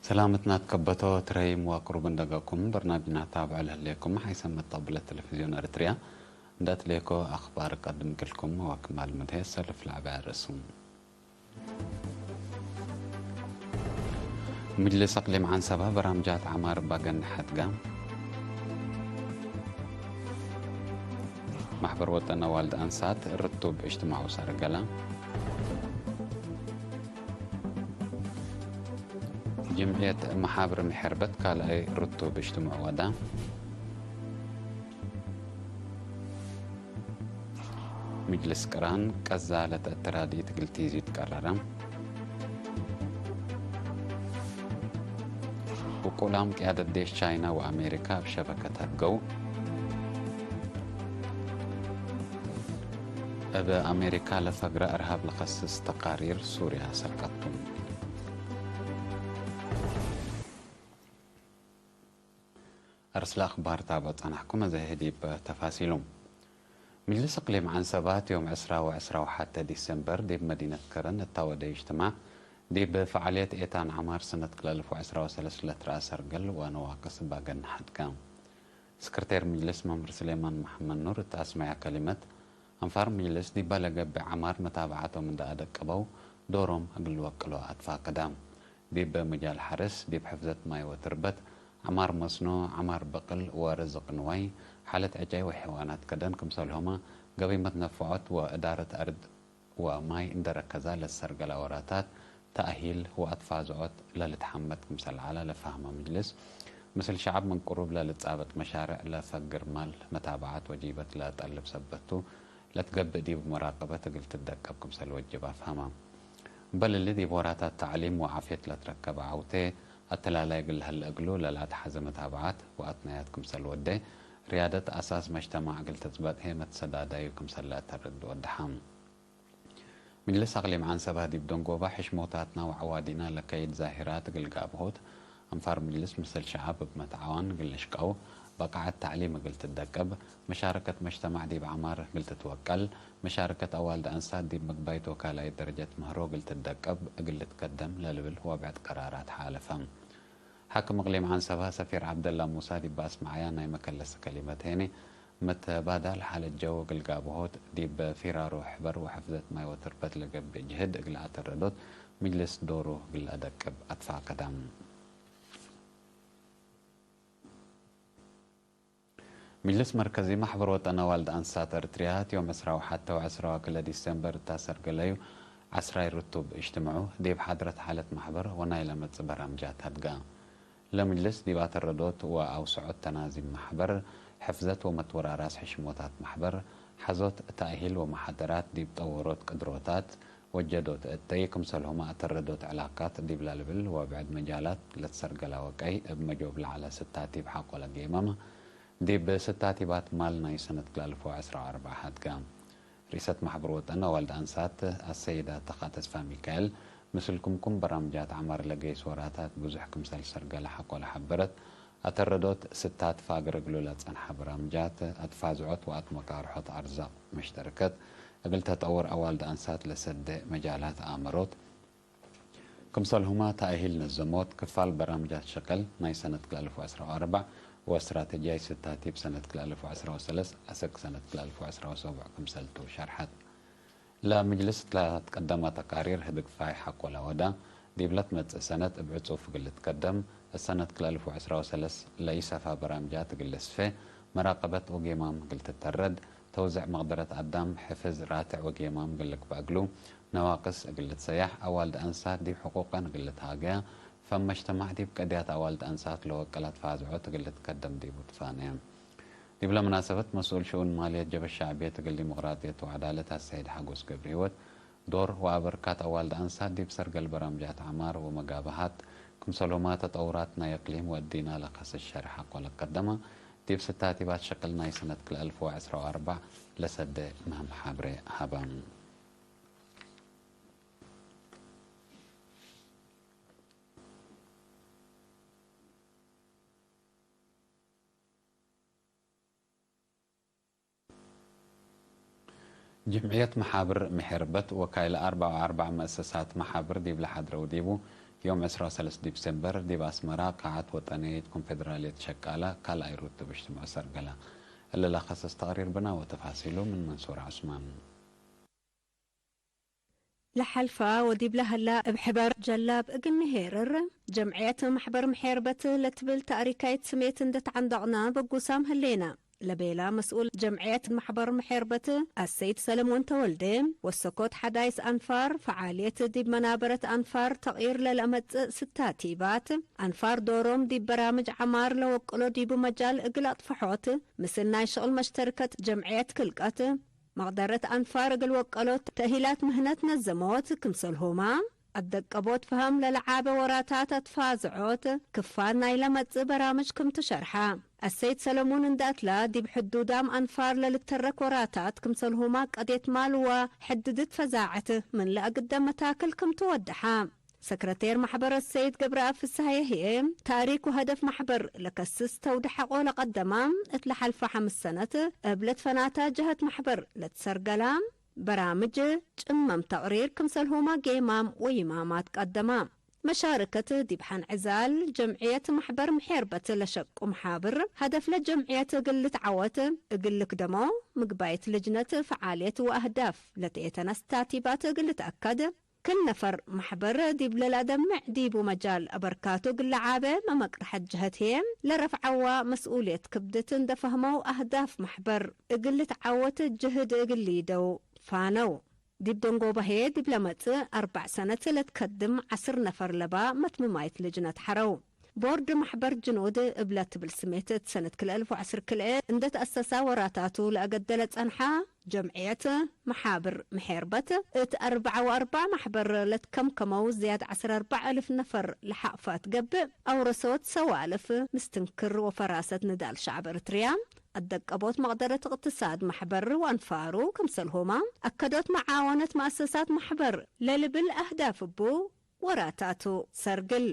ሰላምትና ትከበቶ ትረይ መዋቅሩ ብንደገኩም በርናቢናታ ብዕል ህሌኩም ሓይሰመት ጠብለ ቴሌቪዝዮን ኤርትርያ እንዳትሌኮ ኣኽባር ቀድም ግልኩም ወክማል ምድሄ ሰልፍ ላዕባ ርእሱ። ምጅልስ ኣቕሊም ዓንሰባ በራምጃት ዓማር ባገን ሓድጋ። ማሕበር ወጠን ኣዋልድ ኣንሳት ርቱብ እጅትማዑ ሰርገላ። ጅምዕየት መሓብር ምሕርበት ካልኣይ ርቱብ እጅትምዑ ወዳ። ምጅልስ ቅራን ቀዛ ለተእተራዲ ትግልቲ ዚትቀረረ። ብቁላም ቅያደት ዴሽ ቻይና ወኣሜሪካ ኣብ ሸበከት ኣድገው። እብ ኣሜሪካ ለፈግረ እርሃብ ለኸስስ ተቃሪር ሱርያ ሰቀቱ። ኣርስላ ኣኽባር ታብዖ ጸናሕኩም፣ እዚ ህዲብ ተፋሲሉ። ምጅልስ እቅሊም ዓንሰባት ዮም ዕስራ ወዕስራ ወሓተ ዲሰምበር ዲብ መዲነት ከረን እታወደ ይጅትማዕ፣ ዲብ ፈዓልየት ኤታን ዓማር ሰነት ክልተ ኣልፍ ወዕስራ ወሰለስተ ለትረኣ ሰርገል ወነዋቅስ ባገን ሓድጋ። ስክርቴር ምጅልስ መምህር ስሌማን መሓመድ ኑር እት ኣስመያ ከሊመት፣ ኣንፋር ምጅልስ ዲባ ለገብእ ዓማር መታብዓቶም እንዳ ኣደቀበው ዶሮም እግል ወቅሎ ኣትፋቅዳ። ዲብ ምጃል ሓርስ፣ ዲብ ሕፍዘት ማይ ወትርበት፣ ዓማር መስኖ፣ ዓማር በቅል ወርዝቅ ንዋይ፣ ሓለት ዕጨይ ወሕይዋናት ከደን ክምሰልሆማ ገቢመት ነፈዖት ወእዳረት ኣርድ ወማይ እንደረከዛ ለሰርገላ ወራታት ተኣሂል ወኣትፋዝዖት ለልትሓመት ክምሰል ዓላ ለፋህማ ምጅልስ፣ ምስል ሸዓብ ምን ቅሩብ ለልጻበጥ መሻርዕ ለፈግር ማል መታብዓት ወጂበት ለጠልብ ሰበቱ ለትገብእ ዲብ መራቀበት እግል ትደቀብ ክምሰል ወጅብ ኣፍሃማ። እምበል እሊ ዲብ ወራታት ተዕሊም ወዓፍየት ለትረከበ ዓውቴ ኣተላላይ እግል ለህለ እግሉ ለልኣትሓዘ መታብዓት ወኣትናያት ክምሰል ወዴ፣ ርያደት ኣሳስ መጅተማዕ እግል ትጽበጥ ሄ መትሰዳዳዩ ክምሰል ለአተርድ ወደሓም። ምጅልስ ኣቅሊም ዓንሰባ ዲብ ደንጎባ ሕሽሞታትና ወዐዋዲና ለከይድ ዛሂራት እግል ጋብሆት፣ ኣንፋር ምጅልስ ምስል ሸዓብ እብ መትዓዋን እግል ልሽቀው፣ በቃዓት ተዕሊም እግል ትደቀብ፣ መሻረከት መጅተማዕ ዲብ ዓማር እግል ትትወቀል፣ መሻረከት ኣዋልድ ኣንሳት ዲብ ምግባይት ወካላይት ደረጀት ምህሮ እግል ትደቀብ እግል ልትከደም ለልብል ወብዕድ ቀራራት ሓለፈ። ሓክም እቅሊም ዓንሰባ ሰፊር ዓብደላ ሙሳ ዲብ ኣስመዓያ ናይ መከለሲ ከሊመት ሄኔ፣ መተባዳል ሓለት ጀው እግል ጋብሆት ዲብ ፊራሮ ሕበር ወሕፍዘት ማይ ወትርበት ለገብእ ጅህድ እግል ኣተረዶት ምጅልስ ዶሩ እግል ኣደቅብ ኣትፋቀዳም። ምጅልስ መርከዚ ማሕበር ወጠን ኣዋልድ ኣንሳት ኤርትርያ፣ ዮም ዕስራ ወሓተ ወዕስራ ወክልተ ዲሰምበር እታ ሰርገለዩ ዓስራይ ርቱብ እጅትምዑ፣ ዲብ ሓድረት ሓለት ማሕበር ወናይ ለመጽእ በራምጃት ኣድጋ። ለምጅልስ ዲብ ኣተረዶት ወኣውስዖት ተናዚም ማሕበር፣ ሕፍዘት ወመትወራራስ ሕሽሞታት ማሕበር፣ ሓዞት ተእሂል ወመሓደራት ዲብ ጠወሮት ቅድሮታት ወጀዶት እተይ፣ ክምሰልሁመ ኣተረዶት ዕላቃት ዲብ ለልብል ወብዕድ መጃላት ለትሰርገላ ወቀይ፣ እብ መጆብ ለዐለ ስታቲብ ሓቆለ ጌማማ፣ ዲብ ስታቲባት ማል ናይ ሰነት ክልተ ኣልፍ ወዕስራ ወኣርባዕ ሓድጋ። ርኢሰት ማሕበር ወጠን ኣዋልድ ኣንሳት ኣሰይዳ ተኻ ተስፋ ሚካኤል፣ ምስል ክምኩም በራምጃት ዓማር ለገይስ ወራታት ብዙሕ ክምሰል ሰርገለ ሓቆለ ሓበረት፣ ኣተረዶት ስታት ፋግር እግሉ ለጸንሓ በራምጃት፣ ኣትፋዝዖት ወኣትመቃርሖት ኣርዛቅ መሽተርከት፣ እግል ተጠውር ኣዋልድ ኣንሳት ለሰደ መጃላት ኣመሮት፣ ክምሰልሁማ ተእሂል ነዘሞት፣ ክፋል በራምጃት ሸቀል ናይ ሰነት ክልተ ኣልፍ ወዕስራ ወኣርባዕ ወእስትራተጂያይ ስታቲብ ሰነት ክልተ ኣልፍ ወዕስራ ወሰለስተ ኣሰክ ሰነት ክልተ ኣልፍ ወዕስራ ወሰቡዕ ክምሰልቱ ሸርሐት። ለምጅልስ ለትቀደመ ተቃሪር ህድግፋይ ሓቆላ ወዳ፣ ዲብ ለትመጽእ ሰነት እብ ዕጹፍ እግል ልትቀደም፣ እሰነት ክልተ ኣልፍ ወዕስራ ወሰለስተ ለኢሰፋ በራምጃት እግል ልስፌ፣ መራቀበት ወጌማም እግል ትተረድ፣ ተውዝዕ መቅደረት ኣዳም፣ ሕፍዝ ራትዕ ወጌማም እግል ልግባእ እግሉ፣ ነዋቅስ እግል ልትሰያሕ፣ ኣዋልድ ኣንሳት ዲብ ሕቁቀን እግል ልትሃገያ፣ ፈም መጅተማዕ ዲብ ቀድያት ኣዋልድ ኣንሳት ለወቀላት ፋዝዖት እግል ልትከደም ዲቡ ትፋነየ። ዲብለ መናሰበት መስኡል ሽኡን ማልየት ጀበ ሻዕብየት እግል ዲሞቅራጥየት ወዐዳለት ኣሰይድ ሓጎስ ገብረሂወት፣ ዶር ወአበርካት አዋልድ አንሳት ዲብ ሰርገል በራምጃት ዐማር ወመጋብሀት ክምሰልሁመ ተጠውራት ናይ እቅሊም ወእዲና ለከስስ ሸርሐ እኮ ለቀደመ፣ ዲብ ስታቲባት ሸቅል ናይ ሰነት ክልኤ አልፍ ወዐስራ ወአርባዕ ለሰደ ምህም ሐብሬ ሀበ። ጅምዕየት መሓብር ምሕርበት ወካይለ አርባዕ ወአርባዕ መእሰሳት መሓብር ዲብለ ሐድረው ዲቡ ዮም ዕስራ ወሰለስተ ዲብሰምበር ዲብ ኣስመራ ከዓት ወጠነይት ኮንፌደራልየት ሸቃላ ካልኣይ ሩትብ እሽቲ ምዕሰር ገላ። እልላ ከሰስ ተቕሪር ብና ወተፋሲሉ ምን መንሱር ዑስማን። ለሐልፋ ወዲብ ለሀላ እብ ሕበር ጀላብ እግል ንሄርር፣ ጀምዕየት ማሕበር ምሔርበት ለትብል ታእሪካይት ስሜት እንደ ተዓንደቕና በጉሳም ህሌና። ለቤላ መስኡል ጀምዕየት ማሕበር ምሔርበት ኣሰይድ ሰለሞን ተወልደ፣ ወሰኮት ሓዳይስ ኣንፋር፣ ፈዓልየት ዲብ መናበረት ኣንፋር ተቕይር ለለመጽእ ስታቲባት፣ ኣንፋር ዶሮም ዲብ በራምጅ ዐማር ለወቅሎ ዲቡ መጃል እግል ኣጥፈሖት፣ ምስል ናይ ሽቕል መሽተርከት ጀምዕየት ክልቀት፣ መቕደረት ኣንፋር እግል ወቀሎት ተእሂላት ምህነት ነዘሞት፣ ክምሰልሆማ፣ ኣደቀቦት ፈሀም ለለዓበ ወራታት ኣትፋዝዖት፣ ክፋል ናይ ለመጽእ በራምጅ ክም ትሸርሓ። ኣሰይድ ሰለሙን እንደ ኣትላ፣ ዲብ ሕዱዳም ኣንፋር ለልተረክ ወራታት ክምሰልሆማ ቀዴት ማልዋ ሕድድት ፈዛዐት ምን ለአግደም መታክል ክም ትወደሓ። ሰክረቴር ማሕበር ኣሰይድ ገብረኣብ ፍስሃየ ህዬ፣ ታሪክ ወሀደፍ ማሕበር ለከስስ ተውደ ሐቆ ለቀደማ፣ እት ለሐልፈ ሐምስ ሰነት እብ ለትፈናታ ጀሀት ማሕበር ለትሰርገላ በራምጅ ጭመም ተቅሪር ክምሰልሆማ ጌማም ወይማማት ቀደማ። መሻርከት ዲብ ሐንዕዛል ጀምዕየት ማሕበር ምሔርበት ለሸቁ መሓብር፣ ሀደፍ ለጀምዕየት እግል ልትዓወት እግል ልክደሞ፣ ምግባይት ልጅነት ፈዓልየት ወአህዳፍ ለተኤተነ ስታቲባት እግል ልትአከድ፣ ክል ነፈር ማሕበር ዲብ ለላደምዕ ዲቡ መጃል አበርካቱ እግል ለዓበ መመቅርሐት ጀሀት ህዬ ለረፍዐዋ መስኡልየት ክብድት እንደ ፈህመው አህዳፍ ማሕበር እግል ልትዓወት ጅህድ እግል ሊደው ፋነው። ዲብ ደንጎባ ህዬ ዲብ ለመጽእ አርበዕ ሰነት ለትከድም ዐስር ነፈር ለባ መትምማይት ልጅነት ሐረው። ቦርድ ማሕበር ጅኑድ እብለ ትብል ስሜት እት ሰነት ክልኤ እልፍ ወዐስር ክልኤ እንደ ተአሰሳ ወራታቱ ለአገደለ ጸንሓ ጀምዕየት መሓብር ምሔርበት እት አርበዓ ወአርበዓ ማሕበር ለትከምከመው ዝያድ ዐስር አርበዓ እልፍ ነፈር ለሓቕፋት ገብእ አውረሶት ሰዋልፍ ምስትንክር ወፈራሰት ንዳል ሸዕብ እርትርያ ኣደቀቦት መቕደረት እቅትሳድ ማሕበር ወአንፋሩ ክምሰልሆማ አከዶት መዓወነት መአሰሳት ማሕበር ለልብል አህዳፍ እቡ ወራታቱ ሰርግል።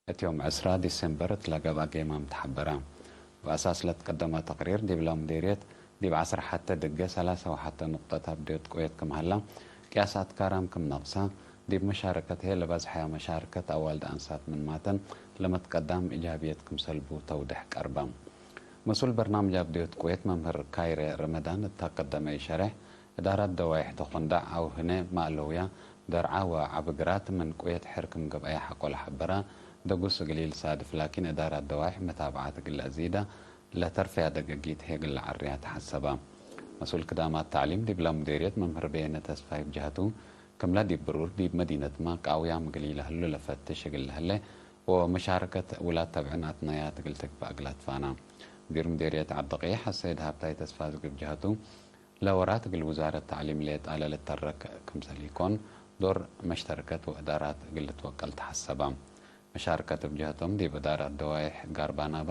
እት ዮም ዕስራ ዲሴምበር እት ለገብአ ጌማም ተሐበረ። እብ አሳስ ለትቀደመ ተቅሪር፣ ዲብላ ሙዲርየት ዲብ ዐስር ሐተ ድገ ሰላሳ ወሐተ ንቁጠት አብዴት ቁየት ክም ሀላ፣ ቅያስ አትካራም ክም ነቅሳ፣ ዲብ መሻረከት ህዬ ለበዝሐያ መሻርከት አዋልድ አንሳት ምን ማተን ለመትቀዳም ኢጃብየት ክምሰልቡ ተውደሕ ቀርበ። መስኡል በርናምጅ አብዴት ቁየት መምህር ካይረ ረመዳን እት አቀደመይ ሸሬሕ፣ እዳራት ደዋይሕ ተኾንዳዕ አው ህነ ማእለውያ ደርዓ ወዐቢ ግራት ምን ቁየት ሕር ክም ገብአያ ሐቆ ለሐበራ ደጉስ እግል ኢልሳድፍ ላኪን እዳራት ደዋይሕ መታብዓት እግል ለአዚዳ ለተርፈያ ደገጊት ህዬ እግል ለዐርያ ተሐሰባ። መስኡል ክዳማት ተዕሊም ዲብላ ሙዴርየት መምህር በየነ ተስፋይ ብጀሀቱ ክምለ ዲብ ብሩር ዲብ መዲነትማ ቃውያም እግል ኢለህሉ ለፈትሽ እግል ለህለ ወመሻረከት ውላድ ተብዕን አትናያት እግል ትግባእ እግል አትፋና። ሙዲር ሙዴርየት ዐዲ ቀይሕ አሰይድ ሀብታይ ተስፋዝጊ ብጀሀቱ ለወራት እግል ውዛረት ተዕሊም ሌጣ ለልተረክ ክምሰል ኢኮን፣ ዶር መሽተርከት ወእዳራት እግል ልትወቀል ተሐሰባ። መሻርከት እብ ጀህቶም ዲብ እዳራት ደዋይሕ ጋርባናባ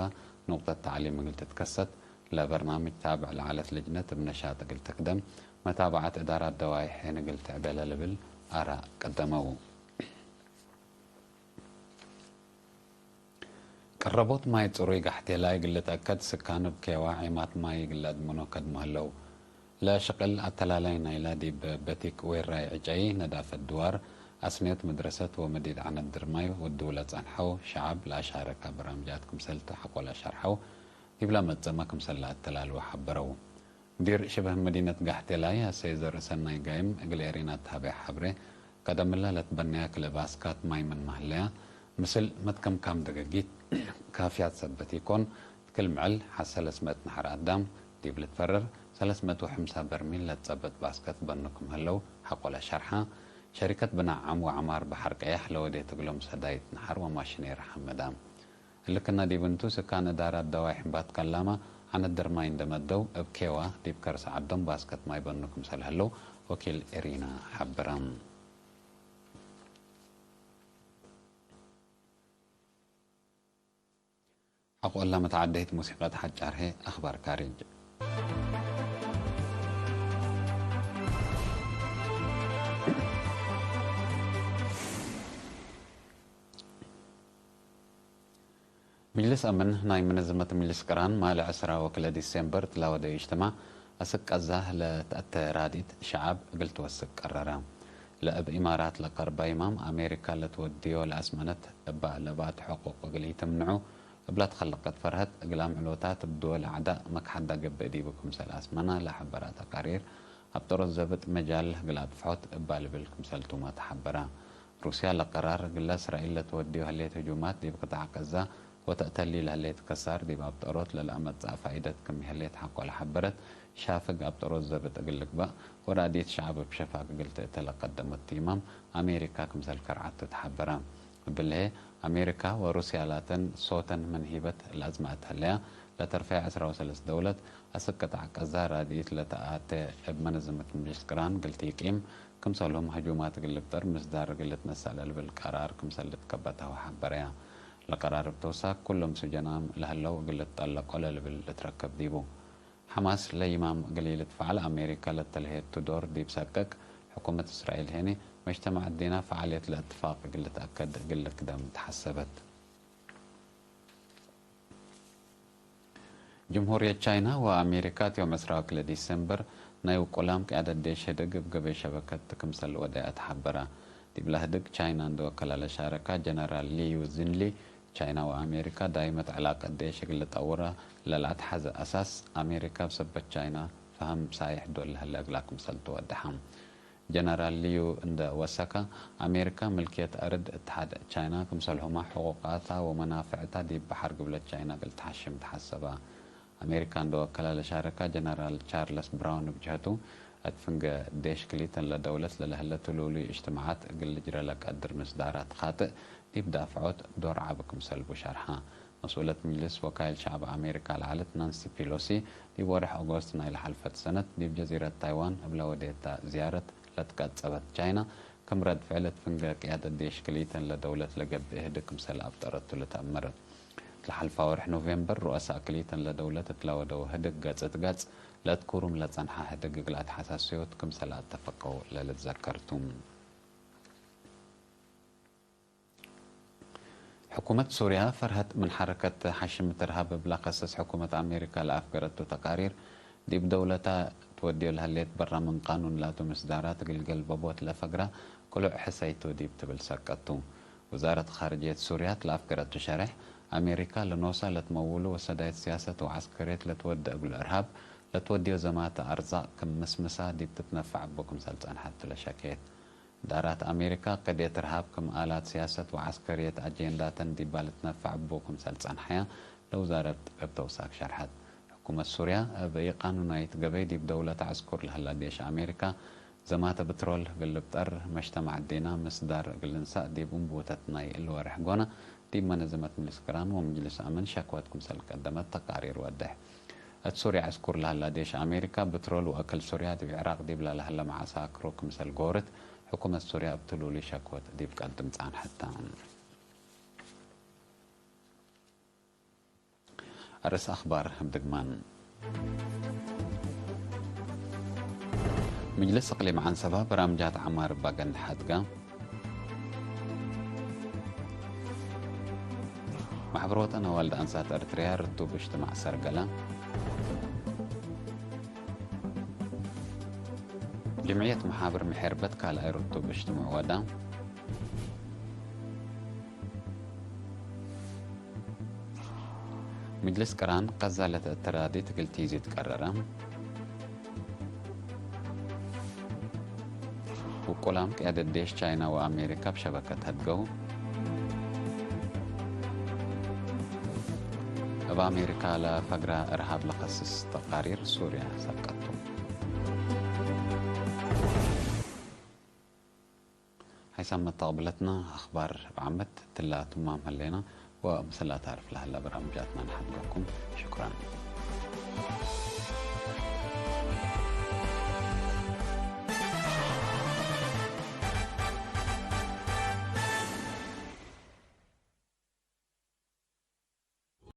ኑቅጠት ተዕሊም እግል ትትከሰት፣ ለበርናምጅ ታብዕ ለዐለት ልጅነት እብ ነሻጥ እግል ትክደም፣ መታብዐት እዳራት ደዋይሕ ሄን እግል ትዕቤ ለልብል አራእ ቀደመው። ቀረቦት ማይ ጽሩይ ጋሕቴላይ እግል ልትአከድ ስካን እብ ኬዋ ዔማት ማይ እግል ለአድምኖ ከድሞ ህለው። ለሽቅል አተላላይ ናይላ ዲብ በቲክ ዌራይ ዕጨይ ነዳፈት ድዋር፣ አስንዮት መድረሰት ወመዲድ ዐነት ድርማይ ወድው ለጸንሐው ሸዐብ ለአሻረካ በራምጃት ክምሰልቱ ሐቆ ለአሻርሐው ዲብላ መጸመ ክምሰል ለአተላልወ ሐበረው። ሙዲር ሽበህ መዲነት ጋሕቴላይ አሰይ ዘርእሰናይ ጋይም እግል ኤሪና እት ሀበያ ሐብሬ፣ ቀደምለ ለትበነያ ክልኤ ባስካት ማይ ምን መህለያ፣ ምስል መትከምካም ደገጊት ካፍያት ሰበት ኢኮን፣ እት ክል ምዕል ሐሰ ለስመት ነሐር አዳም ዲብ ልትፈረር ሰለስ መእት ወሐምሳ በርሚል ለትጸበጥ ባስከት በኑ ክም ህለው ሐቆለ ሸርሐ። ሸሪከት ብናዕ ዓም ወዐማር በሐር ቀያሕ ለወዴት እግሎም ሰዳይት ነሐር ወማሽኔር ሐመዳ። እሊ ክና ዲብ እንቱ፣ ስካን እዳራት ደዋይሕ እምባት ከላማ ዐነት ድርማይ እንደ መደው፣ እብ ኬዋ ዲብ ከርሰ ዐዶም ባስከት ማይ በኑ ክምሰል ህለው ወኪል ኤሪና ሐበረ። ሐቆላ መትዓደይት ሙሲቀት ሐጫር ሄ አኽባር ካርጅ። ምጅልስ ኣምን ናይ ምንዝመት ምጅልስ ቅራን ማለ ዕስራ ወክለ ዲሴምበር ትላወደ ይጅትማ ኣስቀዛ ለተአተ ራዲት ሸዓብ እግል ትወስቅ ቀረረ። ለእብ ኢማራት ለቀርባ ኢማም ኣሜሪካ ለትወድዮ ለኣስመነት እባ ለባት ሕቁቅ እግል ኢትምንዑ እብላ ተኸለቀት ፈርሀት እግላም ዕሎታት እብ ድወል ኣዕዳእ መክሓዳ ገብእ ዲቡ ክምሰል ኣስመና ለሐበራ ተቃሪር ኣብ ጠሮት ዘብጥ መጃል እግል ኣጥፍሖት እባ ልብል ክምሰል ቱማ ተሐበራ። ሩስያ ለቀራር እግለ እስራኤል ለትወድዮ ህሌት ህጁማት ዲብ ቅጣዕ ቀዛ ወተእተሊ ለህሌት ከሳር ዲብ ኣብ ጠሮት ለለኣመጽእ ፋኢደት ክም ይህሌት ሐቆ ለሐበረት ሻፍግ ኣብ ጠሮት ዘብጥ እግል ልግባእ ወራዲት ሸዓብ እብ ሸፋግ እግል ትእተ ለቀደመት ኢማም ኣሜሪካ ክምሰል ከርዓቱ ተሐበረ። እብልሄ ኣሜሪካ ወሩስያ ላተን ሶተን ምን ሂበት ለአዝማአት ህለያ ለተርፈያ ዕስራ ወሰለስት ደውለት ኣስክ ቅጣዕ ቀዛ ራድኢት ለተኣተ እብ መነዘመት ምጅልስ ቅራን እግል ትይቂም ክምሰልሁም ህጁማት እግል ልብጠር ምስዳር እግል ልትነሳእ ለልብል ቀራር ክምሰል ልትከበተሁ ሐበረያ። ለቀራር እብ ተውሳክ ኩሎም ስጀናም ለህለው እግል ልትጠለቆ ለልብል ልትረከብ ዲቡ። ሐማስ ለይማም እግል ኢልትፈዓል ኣሜሪካ ለተልሄቱ ዶር ዲብ ሰቅቅ፣ ሕኩመት እስራኤል ሄኒ መጅተማዕ ዲና ፈዓልየት ለእትፋቅ እግል ልትአከድ እግል ልክደም ተሐሰበት። ጅምሁርየት ቻይና ወአሜሪካ ዮም ዕስራ ወክልኤ ዲሰምበር ናይ ውቁላም ቅያደት ዴሽ ህድግ እብ ገበይ ሸበከት ክምሰል ወደያ ተሐበራ። ዲብላ ህድግ ቻይና እንደ ወከላ ለሻረካ ጀነራል ሊዩ ዝንሊ፣ ቻይና ወአሜሪካ ዳይመት ዕላቀት ዴሽ እግል ልጠውራ ለልአትሐዘ አሳስ፣ አሜሪካ እብ ሰበት ቻይና ፈሀም ሳይሕ ዶል ለህለ እግላ ክምሰል ትወደሐ። ጀነራል ሊዩ እንደ ወሰካ፣ አሜሪካ ምልክየት አርድ እትሓድ ቻይና ክምሰልሁማ ሕቁቃታ ወመናፍዕታ ዲብ በሐር ግብለት ቻይና እግል ተሐሽም ተሐሰባ። አሜሪካ እንደ ወከላ ለሻረካ ጀነራል ቻርለስ ብራውን እብ ጀሀቱ፣ እት ፍንገ ዴሽ ክሊተን ለደውለት ለለህለ ትሉሉይ እጅትማዓት እግል ልጅረ ለቀድር ምስዳራት ኻጥእ ዲብ ዳፍዖት ዶር ዐቢ ክምሰልቡ ሸርሐ። መስኡለት ምጅልስ ወካይል ሸዕብ አሜሪካ ለዐለት ናንሲ ፒሎሲ፣ ዲብ ወርሕ ኦጎስት ናይ ለሓልፈት ሰነት ዲብ ጀዚረት ታይዋን እብ ለወዴታ ዝያረት ለትቀጸበት ቻይና፣ ክም ረድ ፍዕል እት ፍንገ ቅያደት ዴሽ ክልኢተን ለደውለት ለገብእ ህድግ ክምሰል አብጠረቱ ልትአመር። እት ለሓልፋ ወርሕ ኖቬምበር፣ ሩአሳእ ክልኢተን ለደውለት እት ለወደው ህድግ ገጽ እት ገጽ ለእትኩሩም ለጸንሓ ህድግ እግል አትሐሳስዮት ክምሰል አተፈቀው ለልትዘከርቱ። ሕኩመት ሱርያ ፈርሀት ምን ሐረከት ሐሽምት እርሃብ እብ ለከስስ ሕኩመት አሜሪካ ለአፍገረቱ ተቃሪር፣ ዲብ ደውለታ ትወድዮ ለህሌት በራ ምን ቃኑን ላቱ ምስዳራት እግል ገልበቦት ለፈግራ ቅሉዕ ሕሰይቱ ዲብ ትብል ሰቀቱ። ውዛረት ኻርጅየት ሱርያ እት ለአፍገረቱ ሸሬሕ፣ አሜሪካ ለኖሳ ለትመውሉ ወሰዳይት ስያሰት ወዐስከርየት ለትወደ እግሉ እርሃብ ለትወድዮ ዘማተ አርዛቅ ክም ምስምሳ ዲብ ትትነፈዕ እቡ ክምሰል ጸንሐት ለሸክየት። እዳራት አሜሪካ፣ ቅድየት እርሃብ ክም ኣላት ስያሰት ወዐስከርየት አጄንዳተን ዲባ ልትነፈዕ እቡ ክምሰል ጸንሐያ፣ ለውዛረት እብ ተውሳክ ሸርሐት። ሕኩመት ሱርያ፣ እብ ኢቃኑናይት ገበይ ዲብ ደውለታ ዕስኩር ለህላ ዴሽ አሜሪካ፣ ዘማተ ብትሮል እግል ልብጠር፣ መጅተማዕ ዲና ምስዳር እግል ልንሳእ ዲብ እንቡተት ናይ እሊ ወርሕ ጎነ፣ ዲብ መነዘመት ምልስ ቅራን ወምጅልስ አመን ሸክወት ክምሰል ቀደመት ተቃሪር ወድሕ። እት ሱርያ ዕስኩር ለህላ ዴሽ አሜሪካ፣ ብትሮል ወእክል ሱርያ ዲብ ዕራቅ ዲብላ ለህለ መዓሳክሩ ክምሰል ጎርት፣ ሕኩመት ሱርያ እብ ትሉሊ ሸክወት ዲብ ቀድም ጻንሐታ። አርእስ አኽባር እብ ድግማን። ምጅልስ እቅሊም ዐንሰባ በራምጃት ዐማር እባ ገንድ ሐድጋ። ማሕበር ወጠን አዋልድ አንሳት ኤርትርያ ርቱብ እጅትማዕ ሰርገላ። ጅምዕየት መሓብር ምሕርበት ካልኣይ ርቱብ እጅትምዕ ወዳ። ምጅልስ ቅራን ቀዛለት እተራዲት እግል ቲዚ ትቀረረ። ውቁላም ቅያደት ዴሽ ቻይና ወአሜሪካ ብሸበከት ሀድገው። እብ አሜሪካ ለፈግራ እርሃብ ለኸስስ ተቃሪር ሱርያ ሰቀቱ። ሓይሳም መተቕብለትና ኣኽባር ብዓመት ትላ ትማም ህሌና ወምስላ ታርፍ ለሃላ በራምጃትና ንሓድገኩም።